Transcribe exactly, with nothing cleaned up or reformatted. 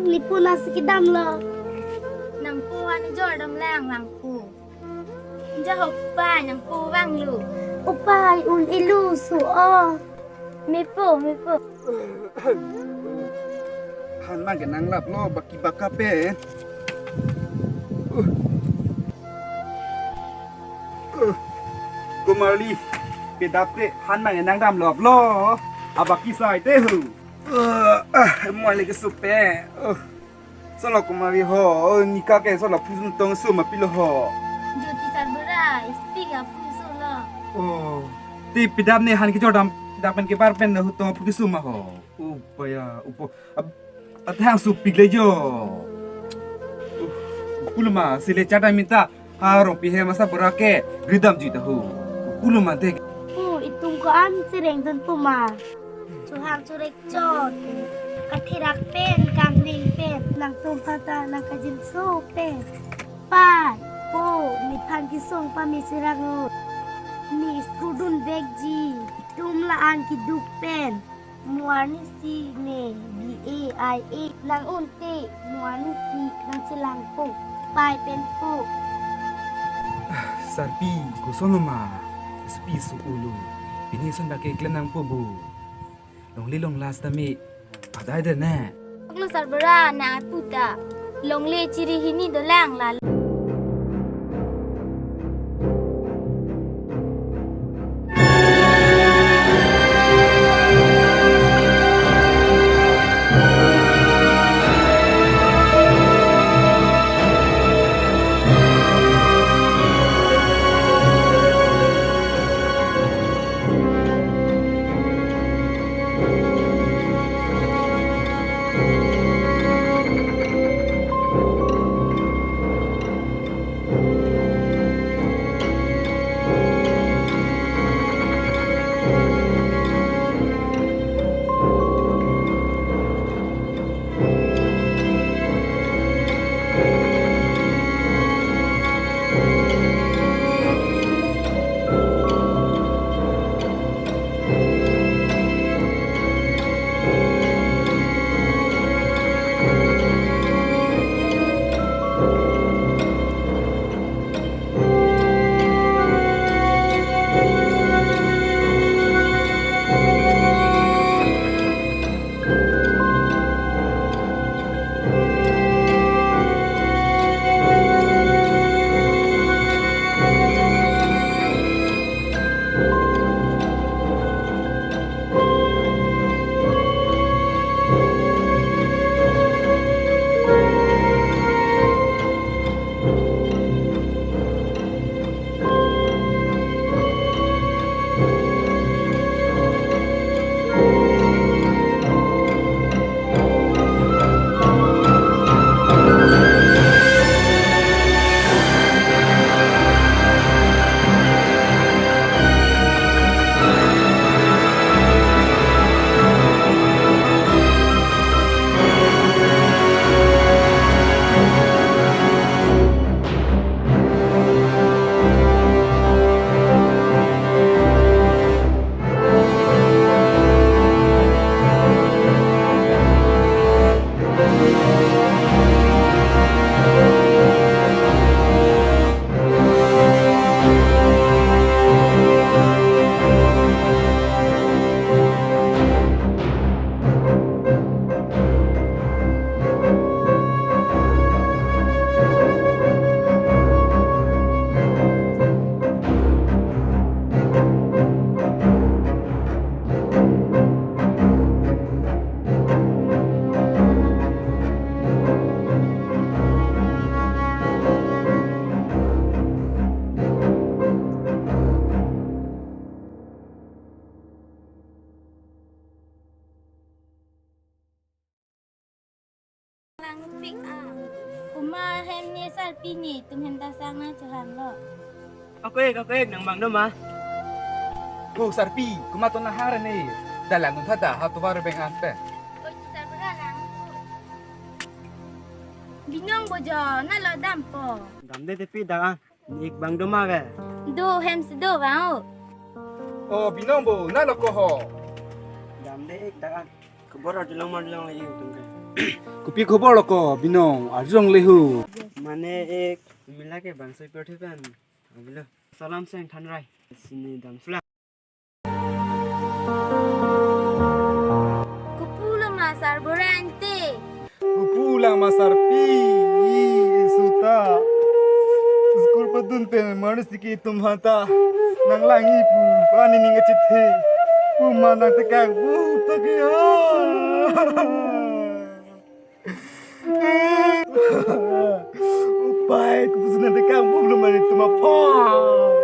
Nipu nasi kedamlo. Nangpo an jor damlang langpo. Jaho pa nangpo vanglo. O pai, un-elo su o. Mepo, mepo. Han ma ke nanglaplo, baki baka pen. Uh. Uh. Komarli, pedap te han ma ke nangdamlaplo. Abaki sai te hu. Uh, ah, mo le ke supe. Uh. Solo komarli ho, oh, nika ke solo phu tong su ma pilo ho. Jyoti sarbura, S P ka phu solo. Oh, ti pedap ne han kejor dam, dam pen kebar pen na hu tong phu su ma ho. Oh, paya, upo. Ab-, athang su pik le jo. Uh, pulo ma, sile chata minta. Arong pi he masa bora ke ridam ji ta hu. Pulo ma dek. Pu, itum ko-an si rengdun pu ma. Chuhang churek chot. Katherak pen, kangning pen, nangtum pata nangkajinso pen. Pai, po, nephan kesung pame sirang o. Ne school dunvekji. Itum la-an keduk pen. Mo arnisi ne B A I A nang-un te, mo arnisi nangchelangpo, pai pen po. Sarpi, koson ma, S P su ulo. Pini son ba ke klem nangpo bo. Longle long last tame, adai de ne. Klo sarbura nang puta. Longle chiri hini dolang la. Langpik ah. Komat hem ne sarpi ne, itum hem ta sang nangchohanglo. Ako-ik, ako-ik, nang bang do ma? Oh, sarpi, komat to nang hang ra ne. Dalang nun thada, ha tovar beng an pen. Oi, sarbura lang. Binong bo jo, nalo dampo. Damde te pi dak an. Ne-ik bang do ma ve? Do hem si do bang o. Oh, binong bo, nalo ko ho. Damde-ik dak an. Kebor arjulong marjulong lagi itum ke. Kopi khobor lo ko, Binong, arjulong lehu. Mane ek mila ke bangso iper thupen. Abilo. Salam seng thanrai. Sini damsula. Kopulo ma sarbura ante. Kopulo ma sarpi, i, insuta. School padun pen manis diki tum hanta. Nang langi pu, pani ning achethe. Pu ma nang tekang pu tagi ha. Upai, kopusi nang tekang pu lo mani tum aphan.